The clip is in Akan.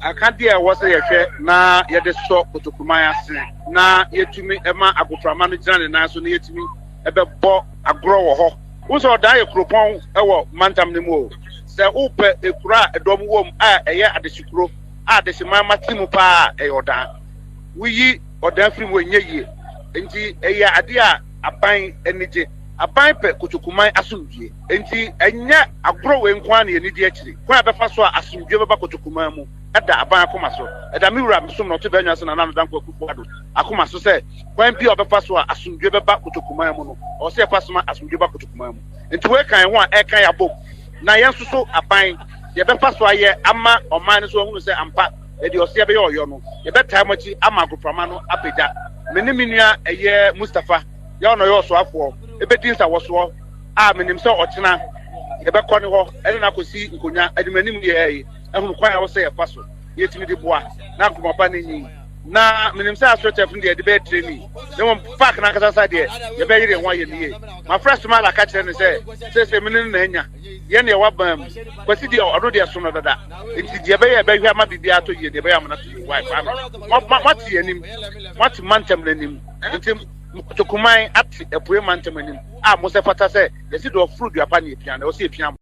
Akadeɛ a ɛwɔ sɛ yɛhwɛ na yɛde sɔ kotokuman ase na yɛtumi ma agoprama no gyina ne nan so na yɛtumi bɛbɔ agorɔ wɔ hɔ. Wohu sɛ Ɔdaa yɛ kuropɔn wɔ mantam no mu o. Sɛ wopɛ ekuro a ɛdɔm wɔ mu a ɛyɛ adehyekuro a adehyeman ma te mu paa a, ɛyɛ Ɔdaa. Woyi Ɔdaa firi mu a, ɛnyɛ yie. Enti ɛyɛ adeɛ a aban ani gye. Aban pɛ kotokuman asomdwie. Enti ɛnyɛ agorɔ wei nko ara na yɛn ani di akyiri. Kwan a ɛbɛfa so a asomdwie bɛba kotokuman mu da aban akoma so. Ɛda me wura mesom no ɔte Bɛnwa ase Nana Addo Dankwa Akufo Addo akoma so sɛ kwan bi a ɔbɛfa so a asomdwie bɛba kotokuman mu no, ɔwɔ sɛ yɛfa so ma asomdwie ba kotokuman mu. Enti wei ka yɛn ho a ɛreka yɛn abom na yɛn nso so aban deɛ ɛbɛfa so ayɛ ama ɔman no so ahunu sɛ ampa yɛde ɔseɛ bɛyɛ ɔyɔ no, yɛbɛtaa mo akyi ama agoprama no apagya. Me ne me nua ɛyɛ Mustapha, yɛ ɔna ɔyɛ ɔsoafoɔ, ɛbɛdi nsawɔsoɔ a menim sɛ ɔkyena yɛbɛkɔ ne hɔ ɛne no akɔsi nkonnwa anim anim yɛɛ ahunu kwan a ɛwɔ sɛ yɛfa so na yɛtumi de boa na akoma pa no nyin. Na menim sɛ astroturf no deɛ yɛde bɛyɛ training, na mmom park no ankasa sa deɛ yɛbɛyere yɛn ho ayɛ no yie. Mafrɛ Sumala ka kyerɛ no sɛ seesei me ne no na anya yɛn deɛ waban mu. Kwasi deɛ ɔno deɛ som no dada, nti deɛ ɛbɛyɛ ɛbɛhwɛ ama biribiara atɔ yie deɛ ɛbɛyɛ ama no atɔ yie. Why Kwame? Moate yɛn anim, moate mantam no anim, nti Kotokuman ate Apue mantam anim a mo sɛ fata sɛ yɛsi deɛ ɔforo duapa ne yɛpia no, ɛwɔ sɛ yɛpia mo.